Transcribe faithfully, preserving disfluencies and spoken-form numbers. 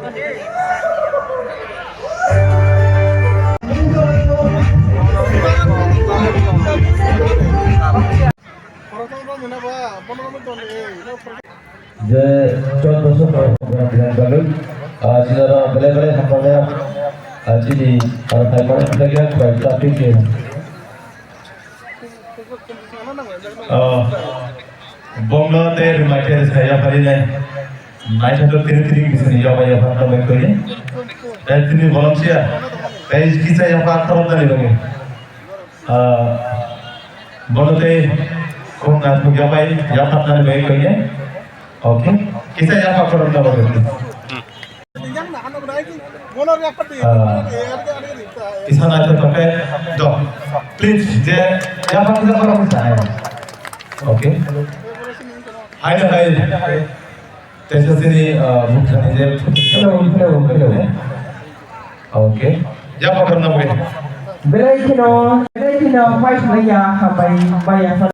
Je chwdosho program ni bagwi, ah, chini oro belai belai hamjakya, ah, chini oro phaimani hamjakya khwlai traffic ni. Ah, bongno tei rwmai tei rwsai yapharwi nai. Naithotok tiri tiri bisini yoba yapha tongwi twi. Tei tini volunteer tei kisa yapha khoroknani bagwi. Ah, bono tei khorokna thok yapai yapharnani bagwi twi. Okay. Kisa yapha khorokna bagwi. Ah, kisa naithotok khe do. Please, je yapha kisa khoroknani. Okay. Hai, hai. Teisa sini, ah, bukhani je. Hello, hello, hello. Okay. Ya, pakar na bai. Belai kheno, belai kheno, pai pai ya, ha pai, pai ya.